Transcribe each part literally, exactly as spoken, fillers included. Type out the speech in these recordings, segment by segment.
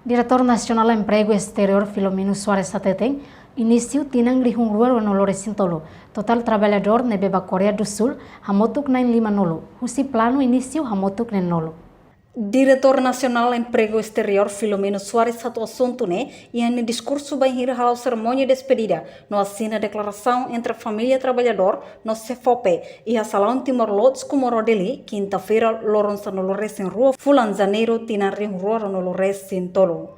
Diretór Nasionál Empregu Esteriór Filomeno Soares hateten, inísiu tinan rihun rua ruanulu resin tolu, totál traballadór ne'ebé ba Koreia do Súl hamutuk na'in-limanulu, husi planu inísiu hamutuk neenulu. Diretór Nasionál Empregu Esteriór Filomeno Soares hato'o asuntu ne'e iha nia diskursu bainhira hala'o serimónia despedida no asina deklarasaun entre família traballadór no SEFOPE iha Salaun Timor Lodge, Comoro, Dili, kinta-feira, loron sanulu resin rua fulan Janeiru, tinan rihun rua ruanulu resin tolu.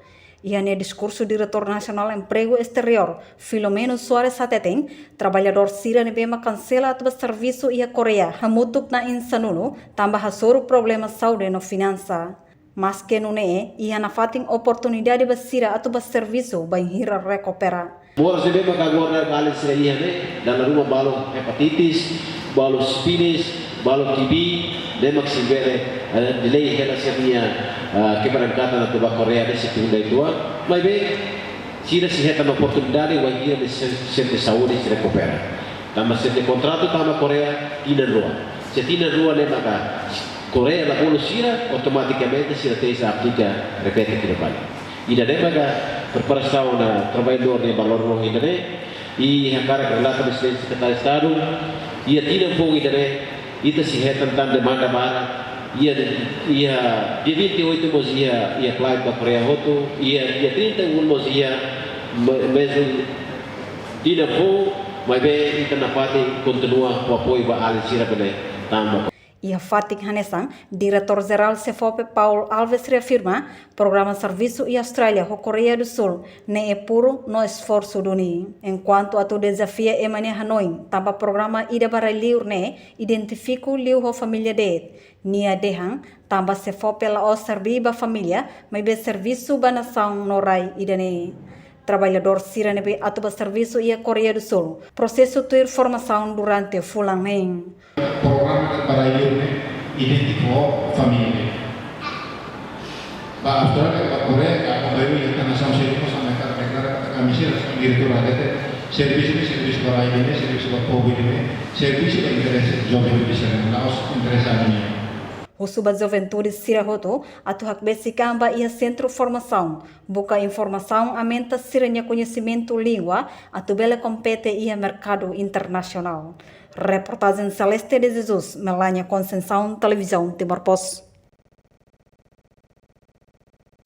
Iha nia diskursu, Diretór Nasionál Empregu Esteriór Filomeno Soares hateten, traballadór sira ne'ebé mak kansela atu ba servisu iha Koreia hamutuk na'in-sanulu tanba hasoru problema saúde no finansa. Maske nune'e, iha nafatin oportunidade ba sira atu ba servisu bainhira rekupera. Moras ne'ebé maka agora alin sira iha ne'e, dala ruma balu hepatitis, balu sífilis, balu T B, ne'e mak sei bele, eh, delay hela sira-nia, eh, keberangkatan atu ba Koreia ne'e sei tun ba ituan. Maibé, sira sei hetan oportunidade bainhira ne'e se-, sente saúde sei rekupera. Tanba sente kontratu tama Koreia tinan rua. Se tinan rua ne'e maka Koreia la bolu sira, automatikamente sira tenke aplika repete kembali. Ida-ne'e maka preparasaun ba traballadór ne'e ba loron ida-ne'e, i hakarak relata ba Exelénsia Sekretáriu Estadu, iha tinan foun ida-ne'e, ita sei hetan tan demanda barak, iha, iha dia vinte e oito mós iha, iha flight ba Koreia hotu, iha dia trinta e um mós iha, me-, mezmu tinan foun, maibé ita nafatin kontinua ho apoiu ba alin sira bele tama. Iha fatin hanesan, Diretór Jerál SEFOPE Paul Alves reafirma, programa servisu iha Austrália ho Koreia do Súl ne'e puru no esforsu duni. Enkuantu atu dezafia ema nia hanoin, tanba programa ida ba rai-liur ne'e identifiku liu ho família de'it. Nia dehan, tanba SEFOPE la'ós serbí ba família, maibé servisu ba nasaun no rai ida-ne'e. Traballadór sira ne'ebé atu ba servisu iha Koreia do Súl, prosesu tuir formasaun durante fulan neen. Programa ba rai-liur ne'e idéntiku ho família. Ba Austrália, ba Koreia, ka ba Peru, iha nasaun sira mós ami hakarak deklara, ami sira, diretór hatete, servisu ne'e servisu ba rai ida-ne'e, servisu ba povu ida-ne'e, servisu ba interese juventude sira-nian, la'ós interese ami-nian. Husu ba juventude sira hotu atu hakbesik an ba iha sentru formasaun, buka informasaun, aumenta sira-nia koñesimentu língua atu bele kompete iha merkadu internasionál. Reportajen Celeste de Jesus, Melania Conceição, Televizaun Timor Post.